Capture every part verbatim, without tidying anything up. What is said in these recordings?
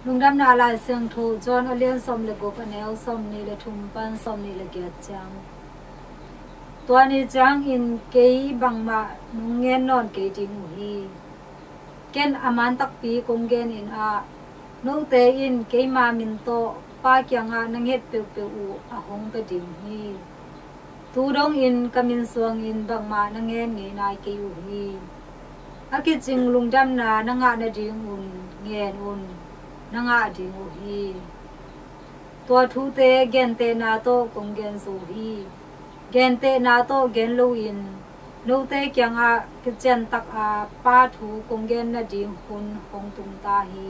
Lungdamna Lai Siangtho John a lian sawm le guk, a neu sawmnih le thum pan sawmnih le giat ciang. Tua ni ciangin kei bangmah nong ngen nawn kei ding uh hi. Ken a man takpi kong genin ah, note in keima min tawh Pa kiangah na nget peuhpeuh uh a hong pia ding hi. Tu dongin ka min suangin bangmah na ngen ngei nai kei uh hi. A kicing lungdamna na ngah nadingun ngen un, na ngah ding uh hi. Tua thute gentehna tawh kong gen zo hi. Gentehna tawh gen loin note kiangah kician taka Pa thu kong gen nading hun hong tung ta hi.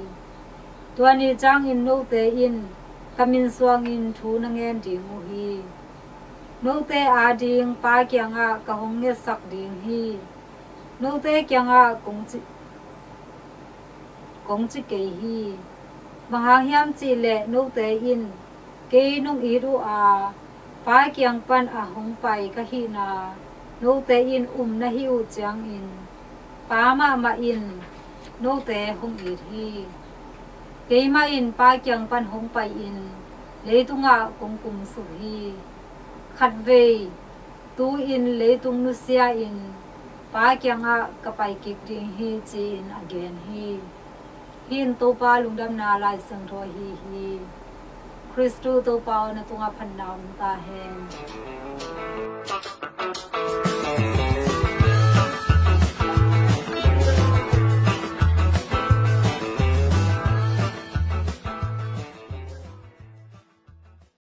Tua ni ciangin note in ka min suangin thu na ngen ding uh hi. Note ading Pa kiangah ka hong ngetsak ding hi. Note kiangah kong ci, kong ci kei hi. Bang hang hiam cihleh note in kei nong it uh a, Pa kiang pan a hong pai ka hihna note in um na hi uh ciangin, Pa mahmah in note hong it hi. Keimah in Pa kiang pan hong pai-in leitungah kong kumsuk hi. Khatvei tu-in leitung nusia-in Pa kiangah ka pai kik ding hi, ci-in a gen hi. Hih in Topa lungdamna Lai Siangtho ahi hi. Khristu Topa aw, na tungah phatna om ta hen.